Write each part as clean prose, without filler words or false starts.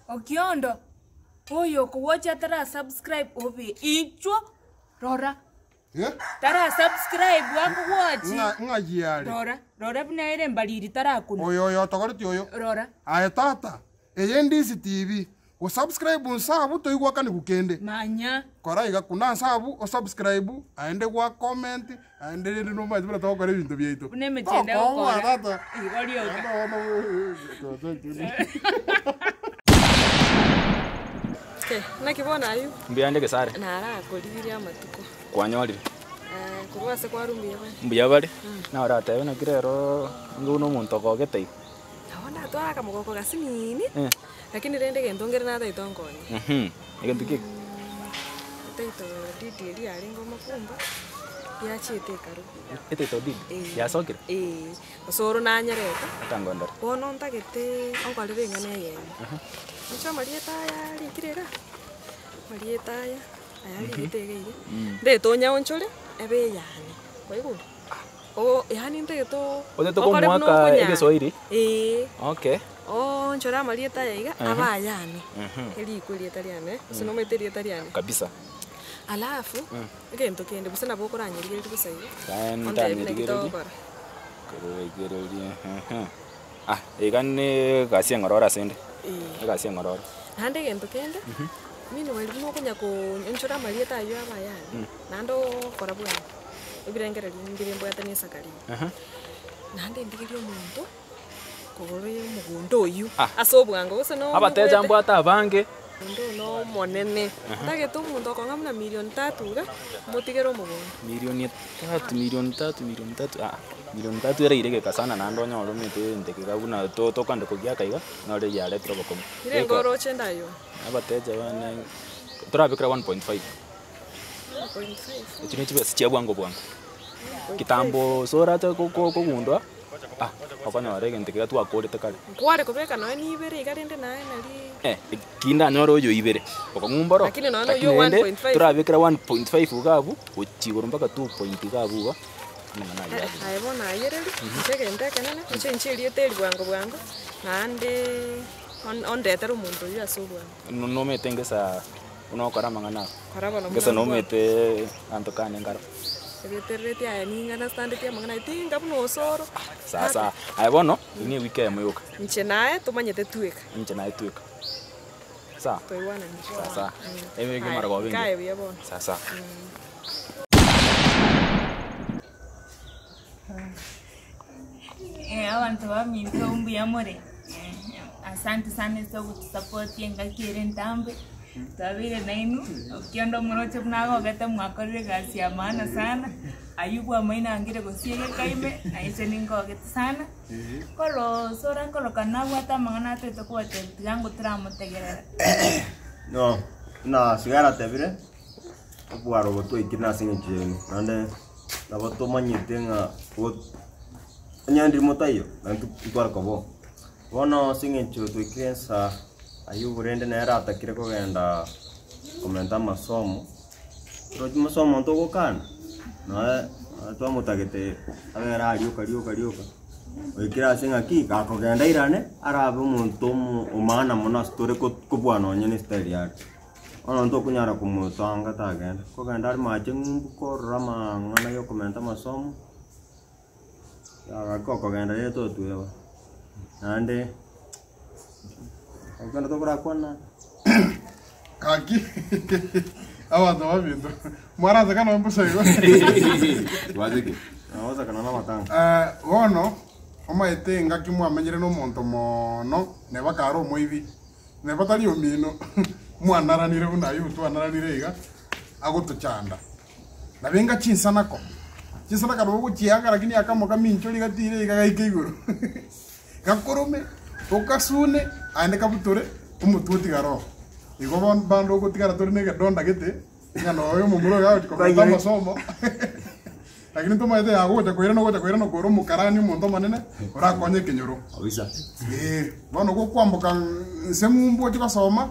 Okiondo, oyo okowocha tara subscribe obe inchwo rora. Eh? Tara subscribe akowochi. Ng'a- Ng'ai are? Rora, rora buna ere mbariri tarakuna. Oyo oyo otogoreti oyo. Rora. Aye tata, eye ndisi TV, gosubscribe nse abwo toigwakanigwa kende. Manya. Kora iga kuna nse abwo osubscribe aende gwa comment aende rende nomanyete buna togokora ebinto biaito. Buna emechie ende Tokoboa egokora. tata. Igo rioka. Okay, naki bono aywo? Mbuya ande Gesare. Narakorigirie amatuko. Kwanyorire? Eh, korwa ase kwarwa mbuya bare. Mbuya bare? Naye oratebe naki rero onge buna omonto ogogete iga. Nabo natwara akamogoko gasinini, Eh. lakini rende egento nkere nataete onkonye. Mhm, egento ki eke? Etaito deed eria yarenge omokumba, yachiete ekarwa. Etaito deed? Eh. Yasokire? Eeh, osoro nanyerete, Etango ndore. bono ntagete onkorere eng'ana eyemo. Inche amarieta aya arikire igaa, amarieta aya, aya arigete iga iga, ntagete onyaonchore ebe eyane, kwaigure? Oo yaani ntagete oo Otagete okore buna komoaka okonyara. egeswahili? Eeh. Okay. Oonchore amarieta aya iga, abe ayane, Mhm. erikwe erieta riane, gose nomanyete erieta riane. Kabisa. Alafu, egento kende gose nabo okoranyerigereria bosa iga, Kae ontebie naki ntanyerigererie. togokora. Korigereria ehe. Ah, iga ne egasi eng'ororo ase 'nde, Eeh. egasi eng'ororo. Naende egento kende, meanwhile buna okonya koonchora amarieta aywo abe ayane, naende ookora bwango, ebirengererio mbire mbwate na esakari eye. Aha. Naende ndigerie omonto, kogora omogondo oywo, Ah. ase obwango gose no Abateja omogwete. mbwate abange. Omogondo oyo nomonene, ntagete omonto okong'a buna milioni tatu iga, motigere omogondo. Milioni tatu, milioni tatu, milioni tatu aa, milioni tatu eraire egeka sana naende onyore omanyete egento eke iga buna to tokogenda kogiaka iga, onyore yaretire obokong'u. Nirengo Geka oroche ndayo? abateja bane torabekera 1.5. 1.5. Echio ne chibesa chia bwango bwango. Kitambo ase orache ko- ko- kogundwa, ah, okonyora egento keria twakorete kare. Nkware kobeka nonya na ibere iga rende naye nari. Eh, ki ndanyore oyo ibere, bokong'u mboro, Lakini nonya lakini oyio rende 1.5. torabekera 1.5 iga abwo, gochia igoro mpaka 2 point iga abwo igo, amang'ana ayio Eh, abe. aye bono ayereria, inche egento ekenene, inche inche erieta eri bwango bwango, naende on- ondetere omonto oyio ase obwango. No- nomanyete ngesa Buna ogokora amang'ana aya. Kora bono buna Gese mbwate. noumete abanto kane nkaro. Ebeterereti aye ning'ana sitandeti amang'ana aye tinga buna osoro. Sasa aye bono eyio ne ewiki eyemo yoka. Inche naye tomanyete tweka. Inche naye tweka. Sawa? Twaigwananire. Sasa ebe Aye, maragoba engiya. ikae buya bono. Sasa. Abanto baminto mbuya more, asante sana ase ogotusapoti engaki ere entambe, twabeire nainwe, okionde omoroche buna agogete mwakorire egasi ya maana sana, aywo bwamaino angire gosiega egekaime, na inche ningogete sana, korwa ase orakoroka nabwate amang'ana atagete kobatebia tiga ngotoramotegerera. No, buna Sigara atebire, obwaro obo twaikire nase eng'encho yaino, naende Nabo tomanyete ng'a onye ndiri motaiyo, naintwe ntware koba oo. Bono ase eng'encho twaikire ensa aywo rende nere atakire kogenda komenta amasomo, torochi masomo ntogokana, noe twamotagete abere aria rioka rioka rioka, oikire ase ng'aki gakogenda airane arabe omonto omo omaana mono ase tore kobua nonye na estyle yare. Bono ntokonyara komotanga tagenda, kogenda are mache ng'umbu korora amang'ana ya okomenta amasomo, gaki okogenda rende totweba. Naende, ekero tokorakwana. Gaki abanto baminto mwaraseka nonye mbosa igo. Nagosakana na amatanga. Eh, bono omanyete engaki mwamenyire na omonto mono neba kare omoibi. Neba tari omino, mwanaranire buna ayio twanaranire iga, agotochanda. Nabo enga chinsanako, chinsanako nabo ogochiaka lakini akamo kaminchori gatire iga gaike igoro, gakorome, okasune, aende kabutore, omotwe otigare oo. Igo bono bande ogotigara tore na egedonda gete, ng'a noyo omomura oyo agochia komenta amasomo, lakini ntomanyete yagocha koirana ogocha koirana kore omokarani omonto omonene, orakonye ekenyoro. Kabisa. Ee, bono gokwamboka nse ng'umbu oche gosoma,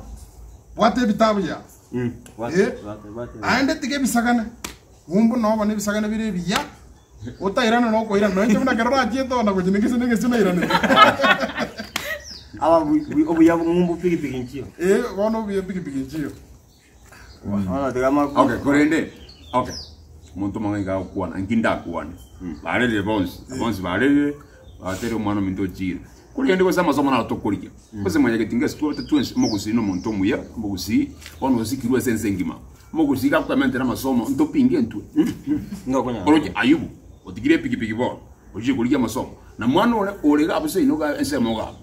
bwata ebitabu yao. Mm, bwate, Eh, bwate, bwate. aende tiga ebisagane, ng'umbu nobo na ebisagane bire ebiya, otairane nokoirana, nonya inche buna ekero nachiete oo nagochia na egese na egese nairanete. Aba obuya ng'umbu pikipiki nchiyo. Eh, bono obuya pikipiki nchiyo. Bono tiga maku. Okay, korende okay omonto omong'aini iga agokwana inki ndakwane barerire bonsi bonsi barerire batere omwana ominto ochire korende gose amasomo naro tokorigia gose manyageti ngesi twabete twensi omogusii na omonto omuya omogusii bono osikirwe ase ense engima omogusii iga akoementera amasomo ntopinge intwe Ndokonyara. oroche Ayubu otigire epikipiki bono ochire korigia amasomo na mwana ore ore iga abwo seino iga ensemo iga abwo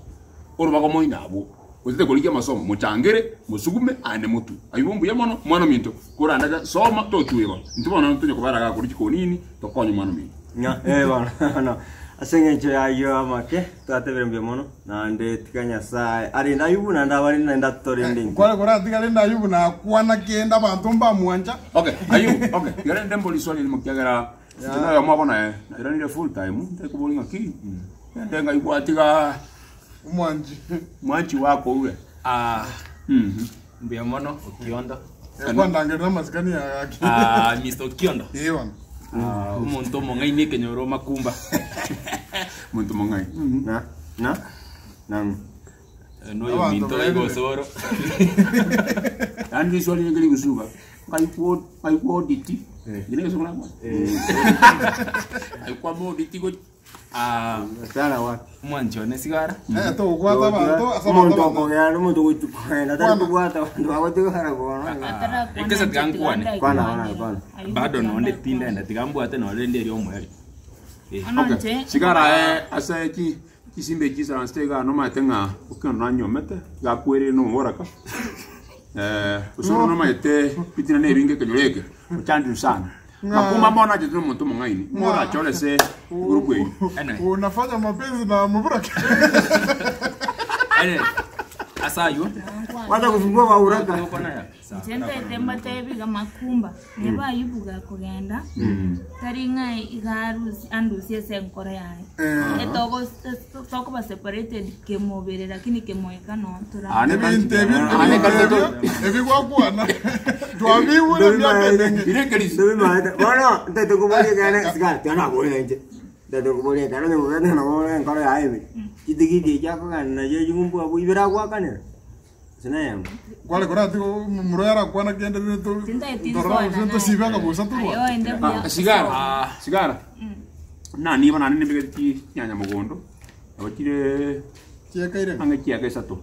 orobago moino abwo Gotete korigia amasomo, mochangere, mosugume, aende motwe. Ayio mbuya mono, mwana ominto, korandake soma totweba. Intwe bono ntonya kobera iga korwa chikonini, tokonye omwana ominto. Ng'a eh bono bono ase eng'encho y'ayio amake twatebire mbuya mono, naende tiga Nyasae arende Ayubu naende abarende naende atorende intwe. Kware koratigare rende Ayubu nakwana kende abanto mbamwancha. Okay, Ayubu, okay, tiga rende mbori swali erimo ekiagera inche noyomo obo naye nairanire full time, ntari koboria ng'aki, rende ng'ai gwatiga Omwanchi. mwanchi wakoure. Ah, Mhm. mbuya mono Okiondo. Kwandangerera amasikani ya gaki. Ah, Mr. Okiondo. Eh bono. Ah, omonto omong'aini ekenyoro makumba. Omonto omong'aini. Na na nang'o. Eh, noyo Abanto minto baerire. igosoro. Yaani riswali ringe rigusuka ngai kwa audit ngine gesongo nakwana ngai kwa audit go Ah, Sana wapi? omwanchi one sigara. Eh, togobwata abanto ase Omonto abanto abanto. okogenda omonto ogochi kogenda tari Kwana. kobwata abanto bagotigara bono. Ekese tiga nkwane. Kwana, kwana, kwana. Bado nonde tindenda tiga mbwate nore rende erio omoerio. Eh. Okay. Sigara eh, ase chi chisimba echi chisaranste iga nomaete ng'a okero nanyomete gakwerire nomoboraka eh, osoro nomaete bitina na ebinge ekenyoro eke ochandire sana makuma mono achete nomonto omong'aini morachore ase group eyio Anyway. Unafanya mapenzi na muburaka. Anyway, ase aywo Wacha kusumbua bauraka. Tokwana ya. Sawa. Inche ntaete mbatebi iga makumba, neba Ayubu gakogenda, tari ng'a iga arusi andusie ase enkoro yaye. Etogo tokoba separated kemobere lakini kemoika noo tora. Ane Ebinto ebi Ane ebinto ebio ebi gwakwana twabigure emiaka emenge. Birekerisi. Ndobimaete. Bono ntaete koboria ekene sigara tiga naboria inche. Ntaete koboria ekero onye kogenda nabo enkoro yaye ime. Chitigiti echi akogenda nachio ching'umbu abwo ibere agoakanera. Gose neyemo. Kware koratiga omomura oyo arakwana kende rende to Tintaeti torora nsoana gose naye. tosibe akabosa torwa. Aye oende buya. Ah, sigara Ah. sigara naniba naende nimbegete chinyanya mogondo nabo chire Chiekaire. ang'e chiaka isato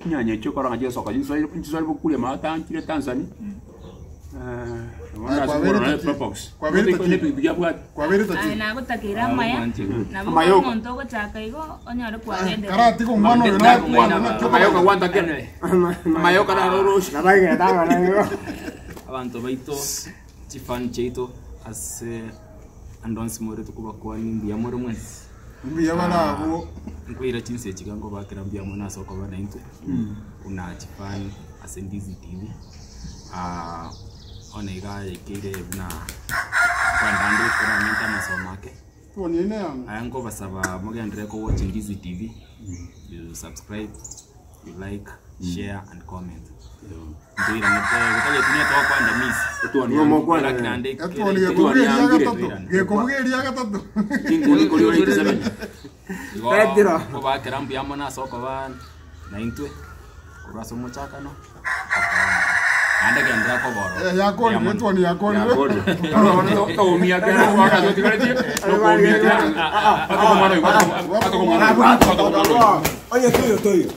chinyanya echio okora ng'a chigosoka chinsoe chinsoe bokuria maata nchire Tanzania Aye, kwabeire tachi. Kwabeire tachi. nepikipiki abwate Kwabeire Aye tachi. nagotakeire amaya, nabo Amaya oka. omonto ogochaka igo onyore kwagenderera. Karatiga omwana oyo nakwana nakio amayoka gwantakera Anyway, amayoka naroroshe Nabaigete tang'ana igo. abanto baito chifan chiaito ase ande onsi more tokobakwani mbuya more mwensi Mbuya bare abwo. nkoira chinsa echi iga nkobakera mbuya mono ase okoba naintwe buna chifan ase Ndizi TV Ah, bono iga yaikeire buna kwenda ande koramente amasomo ake Tubonire neyane. Aya nkobasaba mogenderere kowatch Ndizi TV, you subscribe, you like, share and comment. Ntoiranete gotageti niye togokwanda miss. Ng'omokwana. Lakini naende Etuoni kere- gekobuga eria Yangire. gatato. Gekobuga eria gatato. chinguni kori ore 87 Igo Petero. nkobakera mbuya mono ase okoba naintwe korwa ase omochakano naende genderera koboro. Eh, yakorire Mbuya mono. etuoni yakorire. toumia kera wakazotigaretie nokoumia kera atokomwana oyo atokomwana oyo Onye toyo toyo.